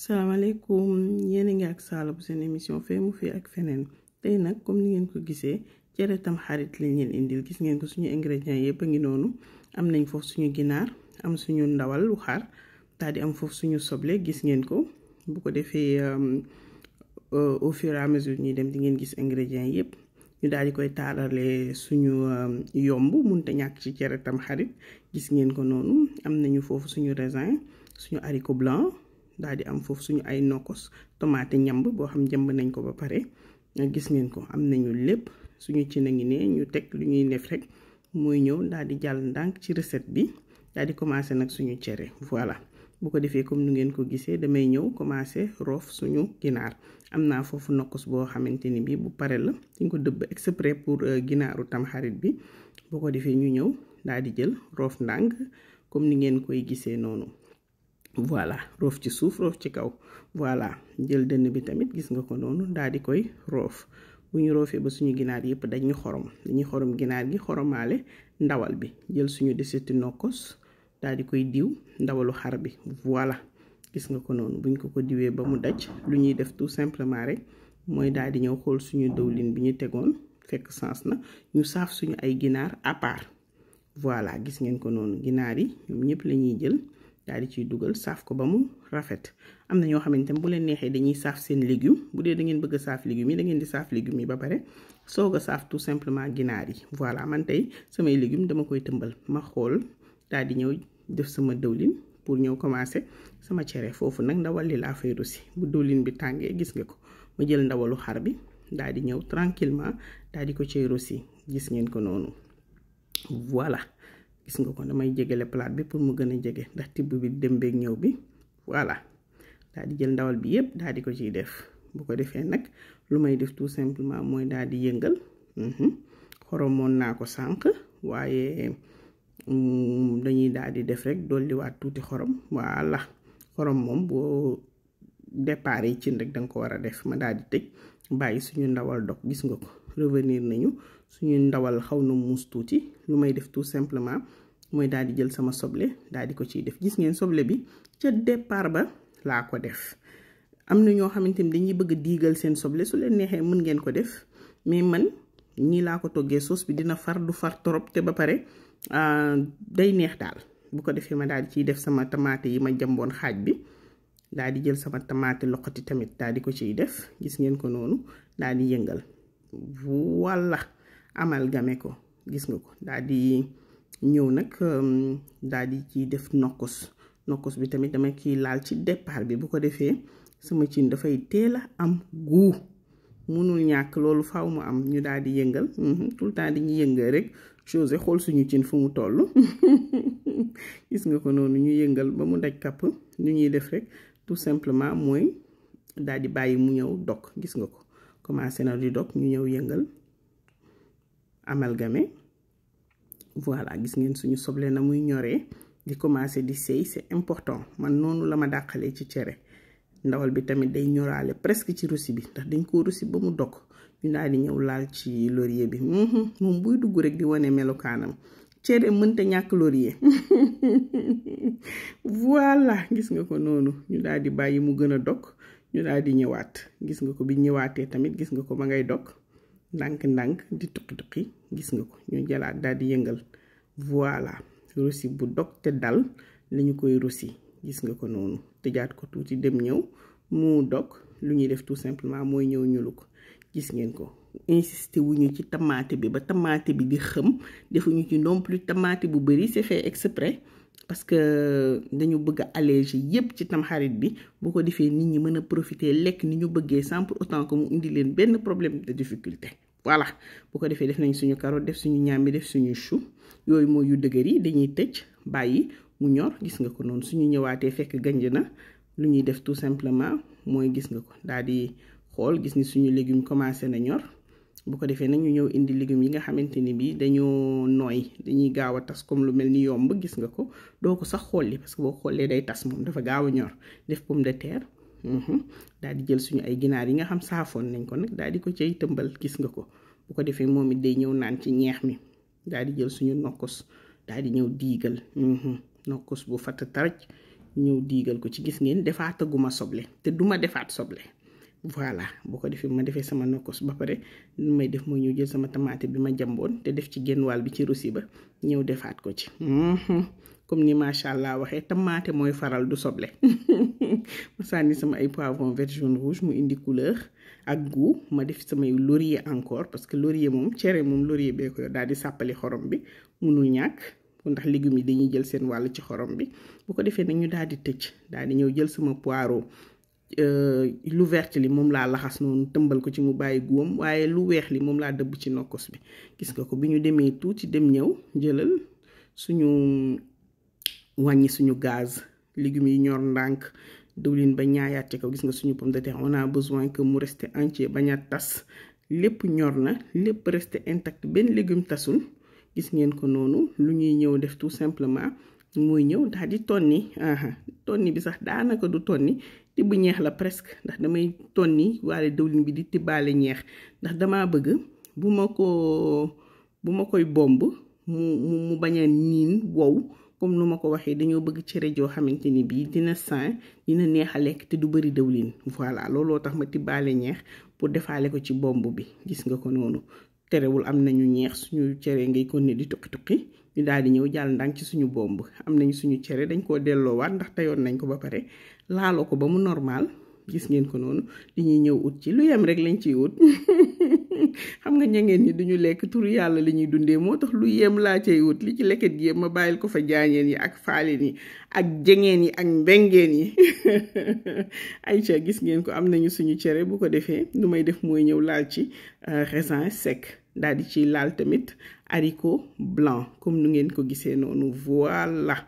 salaamaaleykum yéen a ngi ak Sala bu seen émission fee mu fii ak feneen tey nag comme ni ngeen ko gisee cere tam xarit lañ leen indil gis ngeen ko suñu ingrédients yëpp a ngi noonu am nañ foofu suñu ginaar am suñu ndawal lu xar daal di am foofu suñu soble gis ngeen ko bu ko defee au fur et à mesure ñuy dem di ngeen gis ingrédients yëpp ñu daal di koy taarale suñu yomb munte ñàkk ci cere tam xarit gis ngeen ko noonu am nañu foofu suñu raisin suñu haricot blanc daal di am foofu suñu ay nokkos tomate ñamb boo xam jëmb nañ ko ba pare gis ngeen ko am nañu lépp suñu ci na ngi ne ñu teg lu ñuy def rek mooy ñëw daal di jàll ndànk ci recette bi daal di commencer nag suñu cere voilà bu ko defee comme nu ngeen ko gisee damay ñëw commencer roof suñu ginaar am naa foofu nokkos boo xamante ni bi bu pare la dañ ko dëbb exprès pour ginaaru tamxarit bi bu ko defee ñu ñëw daal di jël roof ndànk comme ni ngeen koy gisee noonu voilà roof ci suuf roof ci kaw voilà jël dënn bi tamit gis nga ko noonu daal di koy roof bu ñu roofee ba suñu ginaar yëpp dañuy xorom ginaar gi xoromaale ndawal bi jël suñu deseti nokkos daal di koy diw ndawalu xar bi voilà gis nga ko noonu buñ ko diwee ba mu daj lu ñuy def tout simplement rek mooy daal di ñëw xool suñu dëwlin bi ñu tegoon fekk sens na ñu saaf suñu ay ginaar à part voilà gis ngeen ko noonu ginaar yi ñoom ñëpp la ñuy jël daal di ciy dugal saaf ko ba mu rafet am na ñoo xamante ne bu leen neexee dañuy saaf seen légume bu dee da ngeen bëgg a saaf légumes yi da ngeen di saaf légumes yi ba pare soog a saaf tout simplement ginaar yi voilà man tey samay légumes dama koy tëmbal ma xool daal di ñëw def sama dëwlin pour ñëw commencer sama cere foofu nag ndawal li laa fay rosi bu dëwlin bi tàngee gis nga ko ma jël ndawalu xar bi daal di ñëw tranquillement daal di ko cay rosi gis ngeen ko noonu voilà gis nga ko damay jegele plate bi pour mu gën a jege ndax tibb bi dem beeg ñëw bi voilà daal di jël ndawal bi yëpp daal di ko ciy def bu ko defee nag lu may def tout simplement mooy daal di yëngal xoromoon naa ko sànq waaye dañuy daal di def rek dolliwaat tuuti xorom voilà xorom moom boo départ yi cin rek danga ko war a def ma daal di tëj bàyyi suñu ndawal dog gis nga ko revenir nañu suñu ndawal xaw na muus tuuti lu may def tout simplement mooy daal di jël sama soble daal di ko ciy def gis ngeen soble bi ca départ ba laa ko def am na ñoo xamante ni dañuy bëgg diigal seen soble su leen neexee mën ngeen ko def mais man ñii laa ko toggee sauce bi dina far du far trop te ba pare day neex daal bu ko defee ma daal di ciy def sama tomate yi ma jàmboon xaaj bi daal di jël sama tomate loqati tamit daal di ko ciy def gis ngeen ko noonu daal di yëngal voilà amalgame ko gis nga ko daal di ñëw nag daal di ciy def nokkos bi tamit dama ciy laal ci départ bi bu ko defee sama cin dafay teel a am goût munul ñàkk loolu faaw mu am ñu daal di yëngal tout le temps dañuy yëngal rek chose xool suñu cin fu mu toll gis nga ko noonu ñu yëngal ba mu daj kapp ñu ñuy def rek tout simplement mooy daal di bàyyi mu ñëw dog gis nga ko commencé na di dog ñu ñëw yëngal amalgame voilà gis ngeen suñu soble na muy ñoree di commencé di seey c'est important man noonu la ma dàqalee ci cere ndawal bi tamit day ñoraale presque ci rosi bi ndax dañ ko rosi ba mu dog ñu daal di ñëw laal ci laurier bi moom buy dugg rek di wane melokaanam cere mënta ñàkk laurier voilà gis nga ko noonu ñu daal di bàyyi mu gën a dog ñu daal di ñëwaat gis nga ko bi ñëwaatee tamit gis nga ko ba ngay dog ndànk-ndànk di tuqi-tuqi gis nga ko ñu jëlaat daal di yëngal voilà rosi bu dog te dal lañu koy rosi gis nga ko noonu tëjaat ko tuuti dem ñëw mu dog lu ñuy def tout simplement mooy ñëw ñulu ko gis ngeen ko insisté wuñu ci tomate bi ba tomate bi di xëm defuñu ci non plus tomate bu bari c'est fait exprès parce que dañu bëgg a alléger yépp ci tamxarit bi bu ko defee nit ñi mën a profiter lekk ni ñu bëggee sans pour autant que mu indi leen benn problème de difficulté voilà bu ko defee def nañ suñu carotte def suñu ñaambi def suñu chou yooyu mooy yu dëgër yi dañuy tëj bàyyi mu ñor gis nga ko noonu suñu ñëwaatee fekk ganj na lu ñuy def tout simplement mooy gis nga ko daal di xool gis ni suñu légumes commencé na ñor bu ko defee nag ñu ñëw indi légumes yi nga xamante ni bi dañoo nooy dañuy gaaw a tas comme lu mel ni yomb gis nga ko doo ko sax xolli parce que boo xollee day tas moom dafa gaaw a ñor def pomme de terre daal di jël suñu ay ginaar yi nga xam saafoon nañ ko nag daal di ko cay tëmbal gis nga ko bu ko defee moom it day ñëw naan ci ñeex mi daal di jël suñu nokkos daal di ñëw diigal nokkos bu fatt taraj ñëw diigal ko ci. Gis ngeen defaataguma soble te duma defaat soble. Voilà boo ko defee ma defee sama nokkos ba pare lu may def mooy ñëw jël sama tamaate bi ma jamboon te def ci genn wàll bi ci rosi ba ñëw defaat ko ci. Comme ni macha allah waxee tamaate mooy faral du soble. Ma sànni sama ay poivron vert jaune rouge mu indi couleur ak goût. Ma def samay laurier encore parce que laurier moom cere moom laurier bee ko daal di sàppali xorom bi munul ñàkk ndax légumes yi dañuy jël seen wàll ci xorom bi. bu ko defee nag ñu daal di tëj daal di ñëw jël sama poireau lu vert li moom laa laxas noonu tëmbal ko ci mu bàyyi guwam waaye lu weex li moom laa dëbb ci nokkos bi. gis nga ko bi ñu demee tuuti dem ñëw jëlal suñu wàññi suñu gaz légumes yi ñor ndànk diwlin ba ñaayaat ci kaw. gis nga suñu pomme de terre on a besoin que mu reste entier bañ a tas. lépp ñor na lépp reste intact benn légume tasul. gis ngeen ko noonu lu ñuy ñëw def tout simplement mooy ñëw daal di tonni. Tonni bi sax daanaka du tonni tibb ñeex la presque ndax damay tonni waale diwlin bi di tibbaale ñeex ndax dama bëgg bu ma koy bomb mu bañ a niin wow. comme nu ma ko waxee dañoo bëgg cere joo xamante ni bii dina sain dina neex a lekk te du bëri dëwlin. voilà looloo tax ma tibbaale ñeex pour defaale ko ci bomb bi. gis nga ko noonu terewul am nañu ñeex suñu cere ngay kon ne di tuqi ñu daal di ñëw jàll ndànk ci suñu bomb. am nañu suñu cere dañ koo delloowaat ndax teyoon nañ ko ba pare laaloo ko ba mu normal. gis ngeen ko noonu li ñuy ñëw ut ci lu yem rek lañ ciy ut. xam nga ñangeen ñi duñu lekk turu yàlla li ñuy dundee moo tax lu yem laa cay wut. li ci lekket gi yëpp ma bàyyil ko fa jaañeen yi ak faaleen yi ak jengeen yi ak mbengeen yi. ayca gis ngeen ko am nañu suñu cere. bu ko defee lu may def mooy ñëw laal ci raisin sec daal di ciy laal tamit haricot blanc comme nu ngeen ko gisee noonu. voilà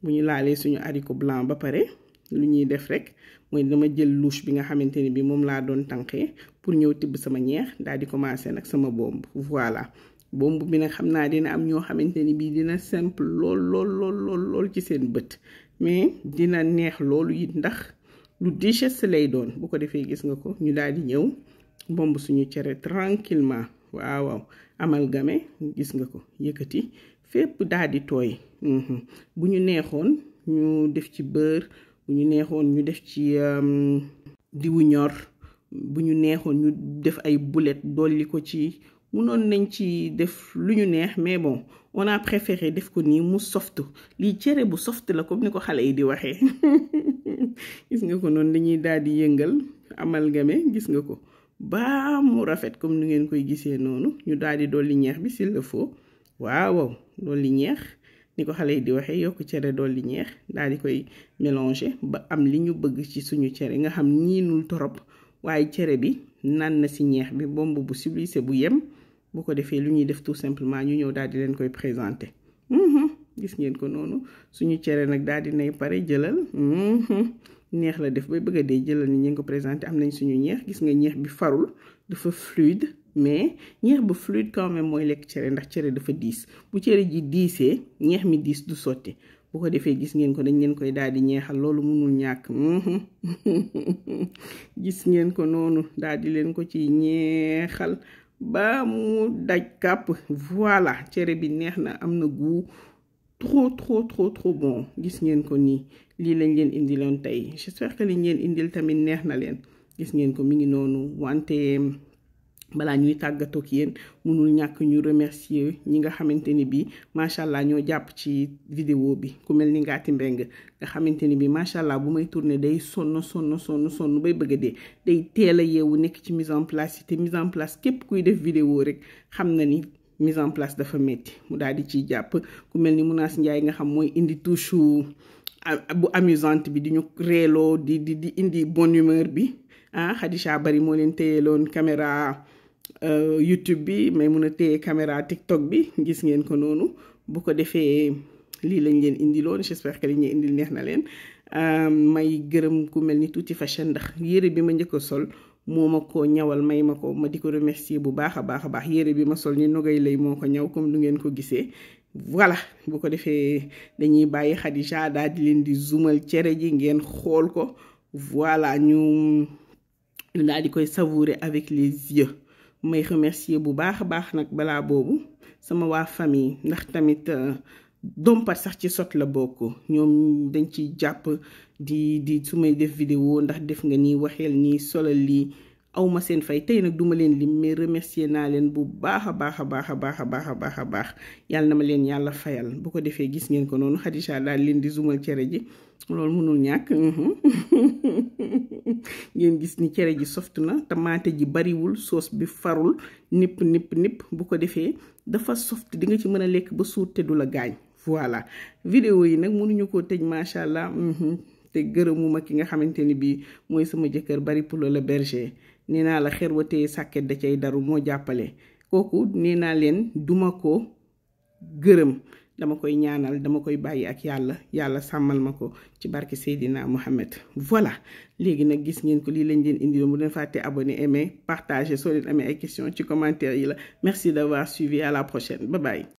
bu ñu laalee suñu haricot blanc ba pare lu ñuy def rek mooy dama jël louche bi nga xamante ni bi moom laa doon tànqee pour ñëw tibb sama ñeex daal di commencer nag sama bomb. voilà bomb bi nag xam naa dina am ñoo xamante ni bii dina simple lool ci seen bët mais dina neex loolu it ndax lu digeste lay doon. bu ko defee gis nga ko ñu daal di ñëw bomb suñu cere tranquillement. waaw amalgame gis nga ko yëkkati fépp daal di tooy. bu ñu neexoon ñu def ci beurre bu ñu neexoon ñu def ci diwu ñor bu ñu neexoon ñu def ay boulettes dolli ko ci munoon nañ ci def lu ñu neex mais bon on a préféré def ko nii mu soft. lii cere bu soft la comme ni ko xale yi di waxee. gis nga ko noonu dañuy daal di yëngal amalgame gis nga ko ba mu rafet comme ni ngeen koy gisee noonu. ñu daal di dolli ñeex bi s'il le faut. waaw dolli ñeex ni ko xale yi di waxee yokk cere dolli ñeex daal di koy mélanger ba am li ñu bëgg ci suñu cere nga xam niinul torop waaye cere bi naan na ci ñeex bi bomb bu civilisé bu yem. bu ko defee lu ñuy def tout simplement ñu ñëw daal di leen koy présenter. gis ngeen ko noonu suñu cere nag daal di nay pare jëlal. neex la def bay bëgg a dee jëlal ni ñu ngi ko présenter. am nañ suñu ñeex gis nga ñeex bi farul dafa fluide mais ñeex bu fluide quand même mooy lekk cere ndax cere dafa diis. bu cere ji diisee ñeex mi diis du sotti. bu ko defee gis ngeen ko dañ leen koy daal di ñeexal loolu mënul ñàkk. gis ngeen ko noonu daal di leen ko ci ñeexal ba mu daj kàpp. voilà cere bi neex na am na goût trop bon. gis ngeen ko nii lii lañ leen indiloon tey. j'espère que liñ leen indil tamit neex na leen. gis ngeen ko mi ngi noonu wante balaa ñuy tàggatoo ak yéen mënul ñàkk ñu remercier ñi nga xamante ni bii macha allah ñoo jàpp ci vidéo bi ku mel ni Ngaati Mbeng nga xamante ni bii macha allah bu may tourner day sonn bay bëgg a dee. day teel a yeewu nekk ci mise en place yi te mise en place képp kuy def vidéo rek xam na ni mise en place dafa metti mu daal di ciy jàpp. ku mel ni Mounass Ndiaye nga xam mooy indi touche bu amusante bi di ñu reeloo di indi bonne humeur bi. Khadija Bari moo leen téyeloon caméra YouTube bi may mun a téye caméra TikTok bi gis ngeen ko noonu. bu ko defee lii lañ leen indiloon. j'espère que li ñu indil neex na leen. may gërëm ku mel ni Tuuti Fashion ndax yére bi ma njëkk a sol moo ma ko ñawal may ma ko ma di ko remercier bu baax a baax yére bi ma sol ni Nogay lay moo ko ñaw comme lu ngeen ko gisee. voilà bu ko defee dañuy bàyyi Khadija daal di leen di zoomal cere ji ngeen xool ko. voilà ñu daal di koy savourer avec les yeux. may remercier bu baax a baax nag balaa boobu sama waa famille ndax tamit dompat sax ci sot la bokk ñoom dañ ci jàpp di su may def vidéo ndax def nga nii waxeel nii solal lii awma seen fay tey nag duma leen lim mais remercier naa leen bu baax a baax a baax a baax a baax a baax a baax yàlla na ma leen yàlla fayal bu ko defee gis ngeen ko noonu Khadija daal leen di zoomal cere ji loolu mënul ñàkk ngeen gis ni cere ji soft na tamaate ji bariwul soos bi farul nipp bu ko defee dafa soft di nga ci mën a lekk ba suur te du la gaañ voilà vidéo yi nag mënuñu koo tëj macha allah te gërëmuma ki nga xamante ni bii mooy sama jëkkër bari pulo la berger nee naa la xer wa tey sàkket da cay daru moo jàppale kooku nee naa leen duma ko gërëm dama koy ñaanal dama koy bàyyi ak yàlla sàmmal ma ko ci barke Seydina Mohamed voilà léegi nag gis ngeen ko lii lañ leen indi bu leen fàtte abonné aimer partager soo leen amee ay questions ci commentaire yi la merci d'avoir suivi à la prochaine bye bye